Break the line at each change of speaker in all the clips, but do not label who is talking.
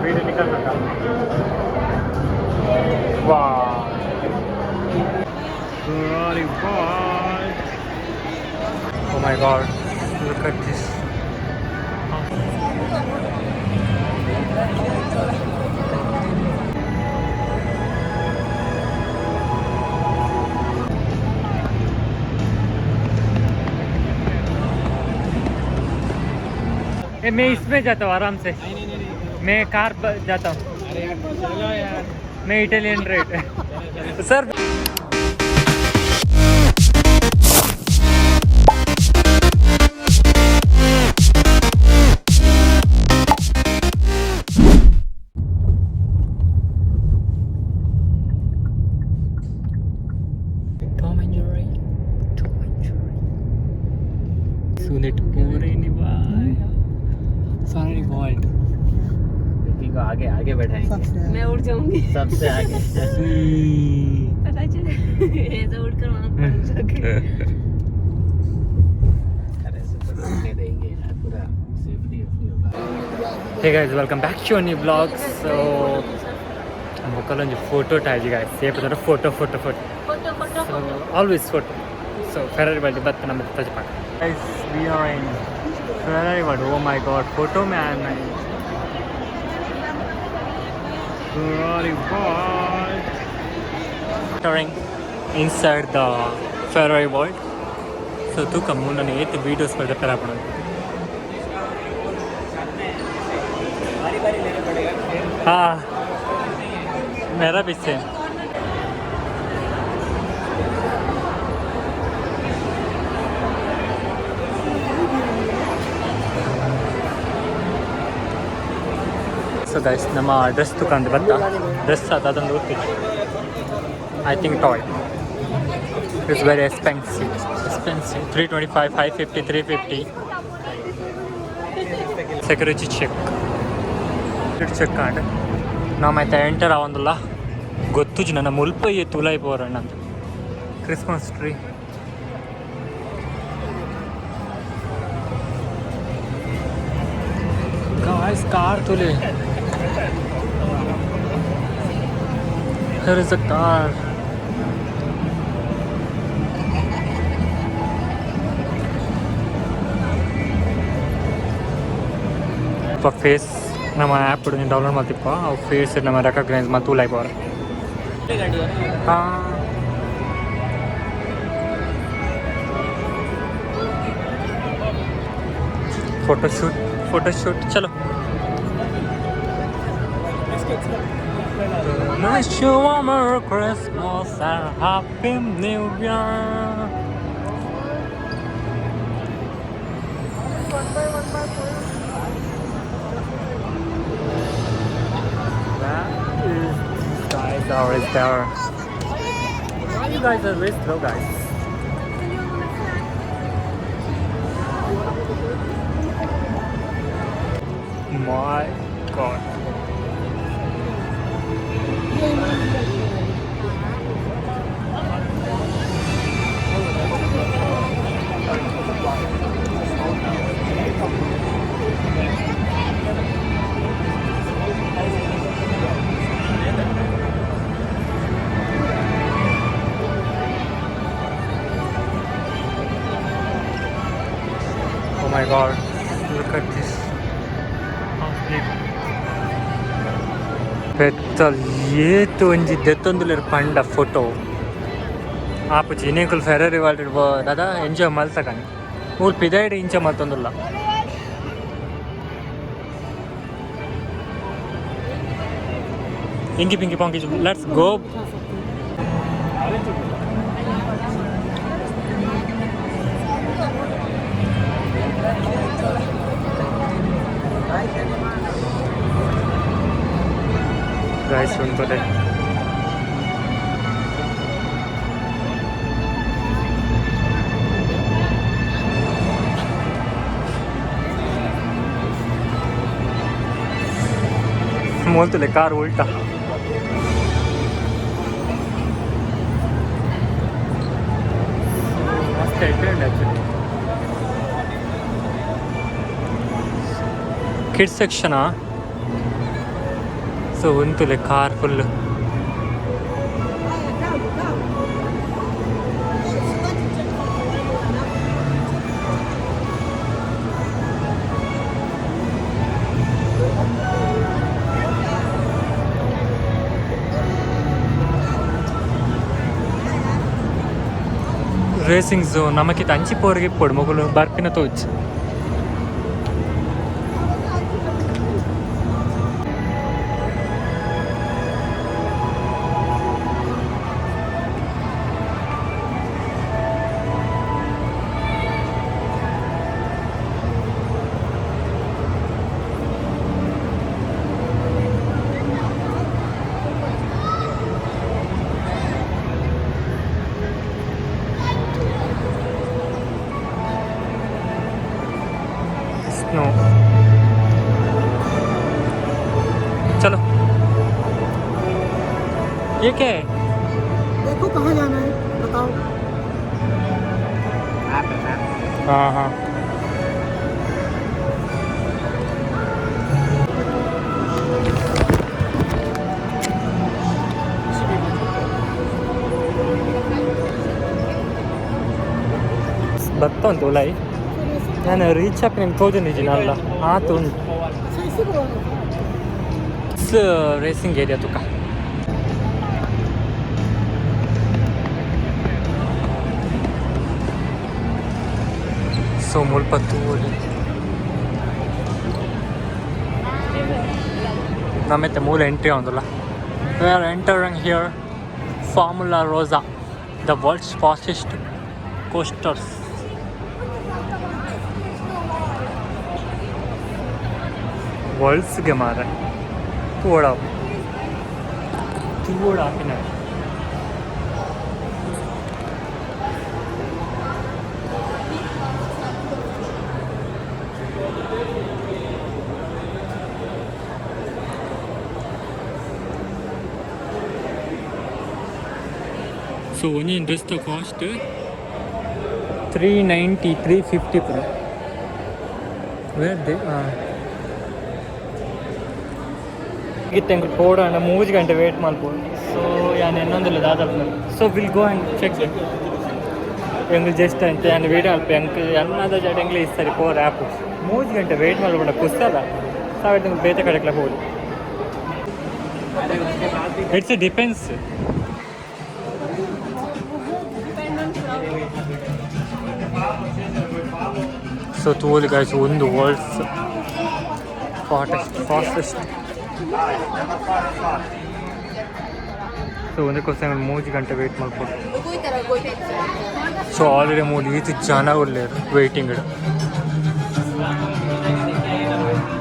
Video ನಿಕಲ್ನಕ. ವಾಹ್, Ferrari World. Oh my God, look at this. ए, मैं इसमें जाता हूँ आराम से। मैं कार जाता हूँ।
अरे यार, चलो यार।
मैं Italian rate sir. Tom and Jerry, Tom and Jerry. Sunet Pore bye. Ferrari World.
को आगे आगे बैठाएंगे।
मैं उड़ जाऊंगी।
सबसे आगे।
पता चले ऐसे उड़ कर वहां पहुंच जाके।
अरे, ऐसे तो रुकने देंगे यार, पूरा सेफ्टी वेफ्टी होगा।
Hey guys, welcome back to a new vlog. So, ಮೊಕ್ಕಲೊಂಜಿ photo ಟಾಜಿ guys, ಸೇಪದ photo photo photo.
Photo photo.
So always photo. So Ferrari World ಬತ್ತ ನಮ್ಮ ತಜಪಾಕ. Guys, we are in Ferrari World. Oh my God, photo man. Ferrari World. Entering inside the Ferrari World. So ತೂಕ ಮೂಲನೆ ಏತ್ videos ಬರೆದ ಪೆರಾಪಣ.
बारी बारी लेना पड़ेगा।
हाँ, मेरा भी सेम। ಸೊ ಗೈಸ್, ನಮ್ಮ ಡ್ರೆಸ್ ದುಕಾನ್ ಬತ್ತ. ಡ್ರೆಸ್ ಅದೊಂದು ಗೊತ್ತಿಲ್ಲ. I think toy it's very expensive, expensive. 325, 550, 350. Security check, check and ನಮ್ಮ ಎಂಟರ್ ಆವೊಂದುಲ್ಲ. ಗೊತ್ತುಜಿ ನನ್ನ ಮುಲ್ಪ ತುಲಾಯಿ ಪೋರಣ್ಣ ಅಂತ. Christmas tree. Guys, car ತುಲೆ. Here is a car. Face ನಮ್ಮ ಆ್ಯಪ್ ಡೌನ್ಲೋಡ್ ಮಾಡ್ತಿಪ್ಪ. ಅವು ಫೇಸ್ ನಮ್ಮ ರೆಕಗ್ನೈಸ್ ಮತ್ತು ತುಲಾಯಿ ಪೋರ. ಹಾಂ, फोटो शूट, फोटो शूट, चलो. Wish you a Merry Christmas and Happy New Year. That is these guys are is there. Why you guys are very slow, guys? My God. Oh my God, look at this. How big. ಪೆತ್ತಲ್ ಏತ್ ಒಂಜಿ ದೆತ್ತೊಂದುಲೆರ್ ಪಂಡ photo ಆಪುಜಿ. ಇನೇಕುಲು ಫೆರರಿ world ದಾದ enjoy ಮಲ್ತಕನಿ. ಮೂಲು ಪಿದಾಯ್ಡ್ ಇಂಚ ಮಲ್ತೊಂದುಲ್ಲ. Inky pinky ponky, let's go. Guys, ಉಂತದೆ. ಮೋಲ್ತುಲೆ car ಉಲ್ಟಾ. ಮಸ್ತ್ trend actually. Kids section. ಸೊ ಉಂತುಲೆ ಕಾರ್ ಫುಲ್. ರೇಸಿಂಗ್ ಝೋನ್ ನಮಕಿತ ಅಂಚಿಪೋರಿಗೆ ಇಪ್ಪೊಡು ಮೊಗುಲು ಬರ್ಪಿನ ತೋಜ್. स्नो. चलो, ये क्या है?
देखो, कहाँ जाना है, बताओ।
मैप है, मैप।
हाँ हाँ ಬತ್ತ ಉಂಟು ಉಲಾಯಿ. ನಾನು ರೀಚ್ ಆಪಿ ನಂಗೆ ತೋಜೊಂದಿದ್ದೀನಿ ಅಲ್ಲ ಆತು ಉಂಟು.
अच्छा, इसी को।
ರೇಸಿಂಗ್ ಏರಿಯಾ ತುಕ. ಸೊ ಮುಲ್ಪ ತೂವೊಲಿ. ನಮ್ಮೆತ್ತೆ ಮೂಲ ಎಂಟ್ರಿ ಆವೊಂದುಲ್ಲ. We are entering here, Formula Rossa, the world's fastest coasters. ವರ್ಲ್ಡ್ಸ್ಗೆ ಮಾರೆ ತೂವೊಡ ತೂವೊಡ ಆಪಿನ. ಸೊ ಒಂಜಿ ಡ್ರೆಸ್ದ ಕಾಸ್ಟ್ 390, 350 ಪೂರ. ವೇರ್ ದೆ ಇತ್ತೆ ಎಂಕುಲು ಪೋಡಾಂಡ 3 ಗಂಟೆ ವೇಟ್ ಮಲ್ಪೊಡು. ಸೊ ಯಾನ್ ಎನ್ನೊಂದುಲ್ಲ ದಾದ. So we'll go and check. ಎಂಕುಲು ಜಸ್ಟ್ ಅಂಚ ಯಾನ್ ವೀಡಿಯೋ ಮಲ್ಪ ಎಂಕ್ ಎನ್ನದ ಜಾಗ ಎಂಕ್ಲೆ ಇಸ್ತಾರೆ ಪೋರ ಆ್ಯಪ್. 3 ಗಂಟೆ ವೇಟ್ ಮಲ್ಪುಂಡ ಕುಸ್ಸದ ಸಾವಿರ ಬೇತೆ ಕಡೆಕ್ಲ ಪೋದು.
अरे, उसके बाद भी।
It's depends.
Depend on.
So ತೂವೊಲಿ guys, ಒಂದು ವರ್ಲ್ಡ್ಸ್ ಫಾಟೆಸ್ಟ್ ಫಾಸ್ಟೆಸ್ಟ್. ಸೊ ಒಂದಕ್ಕೋಸ್ಕರ 3 ಗಂಟೆ ವೇಟ್ ಮಲ್ಪೊಡು. ಸೊ ಆಲ್ರೆಡಿ ಮೂಲು ಈತ್ ಜನ ಉಲ್ಲೆರ್ ವೇಟಿಂಗ್.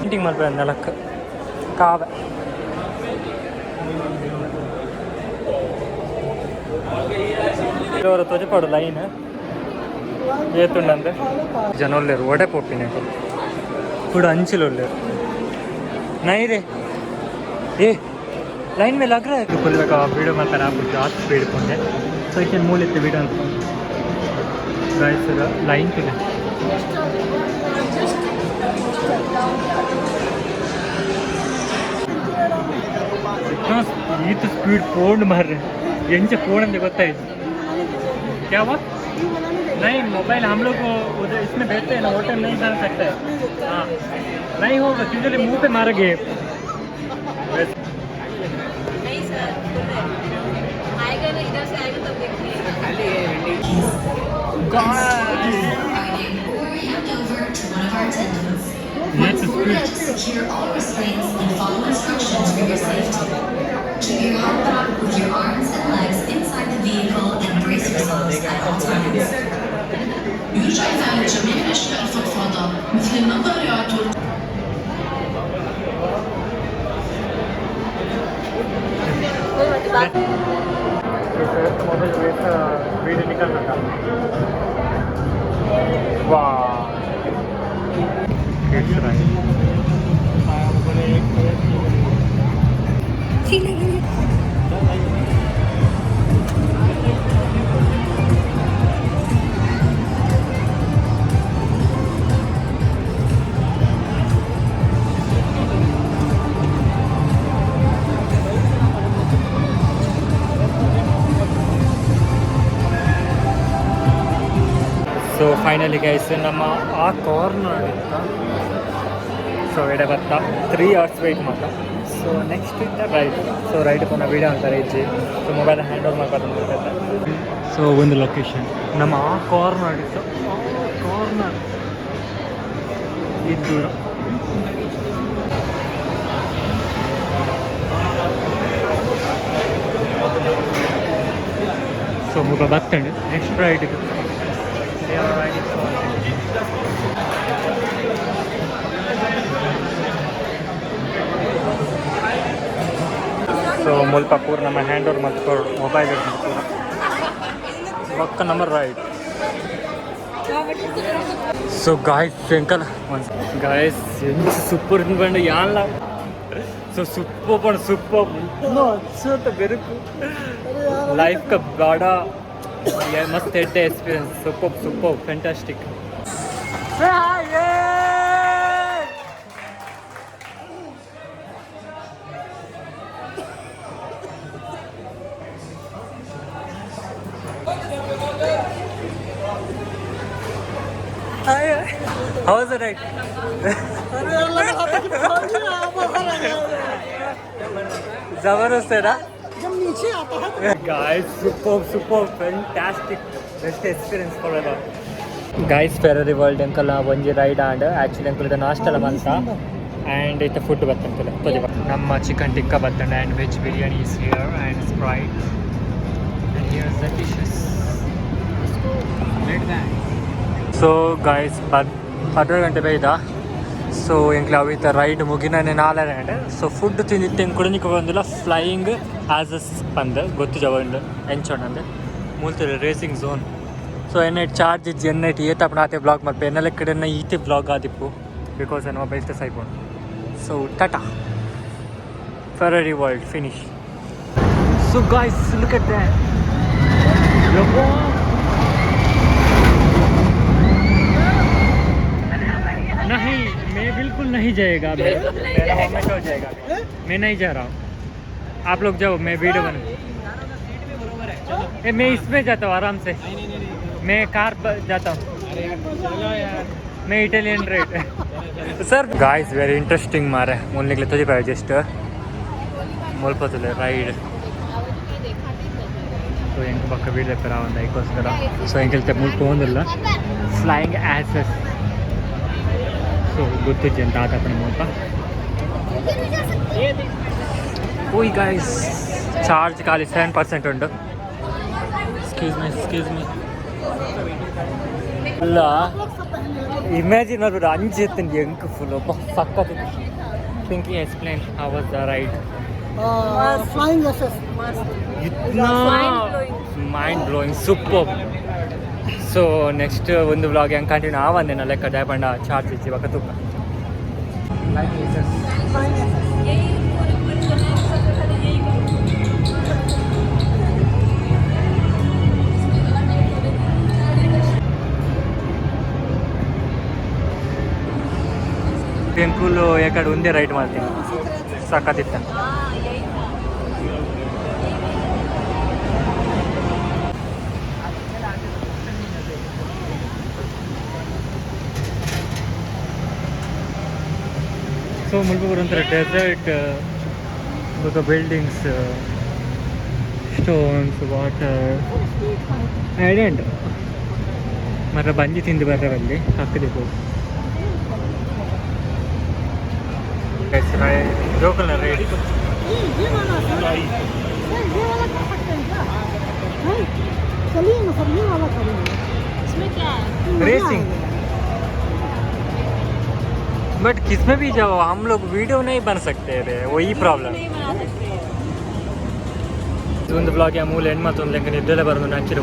ಪೇಂಟಿಂಗ್ ಮಲ್ಪೆ ನೆಲಕ್ ಕಾವೆ. ತೋಜಪಾಡು ಲೈನ್ ಏತುಂಡಂತೆ ಜನ ಉಲ್ಲೆರ್. ಒಡೆ ಪೋಪಿನ ಕೂಡ ಅಂಚಿಲ್ ಉಲ್ಲೆರ್. नहीं रे, ए लाइन में लग रहा है. ಫುಲ್ ವೀಡಿಯೋ ಮಾಡ್ತಾರೆ. ಆಗ್ಬಿಟ್ಟು ಜಾಸ್ತಿ ಸ್ಪೀಡ್ ಕೊಂಡೆ. ಸೊ ಈಕೆ ಮೂಲ ಇತ್ತು ವೀಡಿಯೋ ಅಂತ ಗೈಸ್. ಲೈನ್ ಇದೆ. इतना ಈತ ಸ್ಪೀಡ್ ಫೋನ್ ಮಾರ್ರೆ ಎಂಚ ಫೋನ್ ಅಂತ ಗೊತ್ತಾಯ್ತು. क्या हुआ? नहीं, मोबाइल हम लोग को उधर इसमें बैठते हैं ना, होटल नहीं बन सकता है। हाँ, नहीं होगा क्योंकि मुंह पे मारा गए।
नहीं सर, आएगा ना, इधर से आएगा तब देखिए।
खाली है vending.
Riding or hand over to one of our attendants.
Yes,
Remember to secure all restraints and follow instructions for your safety. Keep your head back with your arms and legs inside the vehicle and brace yourselves at all times.
يرجى إزالة جميع الأشياء الفضفاضة مثل النظارات.
Mobile video निकल रहा. वाह. Kids ride. Finally guys ನಮ್ಮ ಆ corner ಇತ್ತ. ಸೊ ಎಡೆ ಬತ್ತ 3 hours weight ಮಾತ. ಸೊ ನೆಕ್ಸ್ಟ್ ಇತ್ತ ರೈಡ್. ಸೊ ರೈಡ್ ಪೋನ ವೀಡಿಯೋ ಅಂತಾರೆ ಇಜ್ಜಿ. ಸೊ ಮೊಬೈಲ್ ಹ್ಯಾಂಡ್ ಓವರ್ ಮಾಡ್ಕೊಂಡು. ಸೊ ಒಂದು ಲೊಕೇಶನ್ ನಮ್ಮ ಆ ಕಾರ್ನರ್ ಇತ್ತು, ಆ ಕಾರ್ನರ್ ಇದು ದೂರ. ಸೊ ಮುಗ ಬತ್ತಂಡು ನೆಕ್ಸ್ಟ್ ರೈಡ್. ರೈಡ್. ಸೊ ಮುಲ್ಪ ಪೂರ ನಮ್ಮ ಹ್ಯಾಂಡ್ ಓವರ್ ಮಲ್ತ್ಕೊಡು ಮೊಬೈಲ್ ಪೂರ ಬೊಕ್ಕ ನಮ್ಮ ರೈಡ್. ಸೊ ಗಾಯ್ಸ್, ಎಂಕಲ್ ಗಾಯ್ಸ್, ಎಂಚ ಸೂಪರ್ ಪಂಡ ಯಾನ್ಲ. ಸೊ ಸೂಪರ್ ಪಂಡ ಸೂಪರ್ ಅಚ್ಚುತ್ತ ಬೆರುಕು. ಲೈಫ್ का बड़ा ये मस्त ಎಡ್ಡೆ experience. Super, super, fantastic. Say hi, yeah! Hi. How was the ride?
अरे यार, लगा था कि पहुंच गया, बाहर आ गया।
जबरदस्त है ना?
जब नीचे आता है।
Guys, super, super, fantastic, best experience forever. Guys, Ferrari World ಎಂಕಲ್ಲ ಒಂಜಿ ರೈಡ್ ಆಂಡ್. ಆಕ್ಚುಲಿ ಎಂಕಲ್ ಇದು ನಾಷ್ಟಲ ಮಲ್ತ ಆ್ಯಂಡ್ ಇತ್ತ ಫುಡ್ ಬತ್ತಂತಲ್ಲ. ನಮ್ಮ ಚಿಕನ್ ಟಿಕ್ಕಾ ಬತ್ತಂಡ and veg biryani is here and Sprite and here the dishes. So guys, 12 ಗಂಟೆ ಬೈದ. ಸೊ ಎಂಕ್ಲ ಅವಿತ ರೈಡ್ ಮುಗಿನೇ 4 ಗಂಟೆ. ಸೊ ಫುಡ್ ತಿಂದಿತ್ತು ಎಂಕುಡ ಬಂದಿಲ್ಲ. ಫ್ಲೈಯಿಂಗ್ ಆಸಸ್ ಪಂದ್ ಗೊತ್ತು ಜವಂಡು ಎಂಚೋಣಂದು ಮೂಲ್ತ ರೇಸಿಂಗ್ ಝೋನ್. ಸೊ ಎನ್ನ ಚಾರ್ಜ್ ಇಜ್ಜಿ. ಎನ್ನ ಏತ್ ಅಪ್ಪಣ ಆತೆ ವ್ಲಾಗ್ ಮಲ್ಪೆ. ಎನ್ನೆಲ್ಲ ಕಡೆ ಈತೆ ವ್ಲಾಗ್ ಆದಿಪ್ಪು, because ಎನ್ನ mobile ಸೈಪೋಂಡು. So tata, Ferrari World finish. So guys, look at that. नहीं, मैं बिल्कुल नहीं जाएगा। मैं मेरा वॉमिट हो जाएगा। मैं नहीं जा रहा हूँ, आप लोग जाओ। मैं वीडियो बना ए, मैं इसमें जाता हूँ आराम से। मैं कार पर जाता हूँ। मैं Italian ride sir. Guys, very interesting मारे. मुल्निकले तुझे पाय जस्ट ಮುಲ್ಪತ್ತಲೆ ರೈಡ್. ಸೊ ಎಂಕ್ ಬಕ್ಕ ವೀಡಿಯೋ ಪೆರ ಒಂದು ಐಕೋಸ್ಕರ. ಸೊ ಎಂಕೆಲ್ತೆ ಮುಲ್ಪ ಒಂದಿಲ್ಲ ಫ್ಲೈಯಿಂಗ್ ಆಸಸ್. ಸೊ ಗೊತ್ತಿಜ್ಜಿ ಅಂತ ಆತಪ್ಪನ ಮುಲ್ಪ. ಓಯ್ ಗಾಯ್ಸ್, ಚಾರ್ಜ್ ಖಾಲಿ 7% ಉಂಟು. Excuse me, excuse me. ಅಲ್ಲ, ಇಮ್ಯಾಜಿನ್ ಮಾಡ್ಬಿಡು, ಅಂಜು ಎತ್ತಂడి ಎಂಕ್ ಫುಲ್ ಒಬ್ಬ ಸಕ್ಕತ್ತು. Thinking, explain how was the ride?
Flying SS.
ಇತ್ನಾ mind blowing, super. So next ಒಂದು ವ್ಲಾಗ್ ಹೆಂಗೆ ಕಂಟಿನ್ಯೂ ಆವಂದೇನ ಲೆಕ್ಕ ದಾಯಪಂಡ ಚಾರ್ಜ್ ಇಚ್ಚಿ ಬಕ್ಕ ತುಕ್ಕ.
Flying SS.
यही पूरे पूरे सबसे पहले यही करो।
ಬೆಂಕುಲು ಎಕಡೆ ಒಂದೇ ರೈಡ್ ಮಾಡ್ತೀನಿ, ಸಖತ್ತಿತ್ತ.
हाँ, यही था।
ಸೊ ಮುಲ್ಪ ಒಂಥರ ಡೆಸರ್ಟ್ ಬೊಕ ಬಿಲ್ಡಿಂಗ್ಸ್, ಸ್ಟೋನ್ಸ್, ವಾಟರ್ ಐಡೆಂಟ್ ಮರ ಬಂಜಿ ತಿಂದು ಬರ್ರೆ ಬಲ್ಲಿ ಹಾಕಬೇಕು. ಜೋಕಲ್ನ ರೈಡ್.
ये ये वाला सर, सर, ये वाला कर सकते हैं क्या? नहीं, चलिए ना सर, ये वाला करेंगे।
इसमें क्या है?
मजा
Racing.
आएगा।
बट किसमें भी जाओ, हम लोग वीडियो नहीं बन सकते रे, वही प्रॉब्लम।
नहीं बना सकते।
ಒಂದು ವ್ಲಾಗ್ ಮೂಲ ಎಂಡ್ ಮತ್ತೊಂದು ಲೆಕ್ಕ ನಿದ್ದೆಲೆ ಬರೋದು. ಆ್ಯಕ್ಚುಲಿ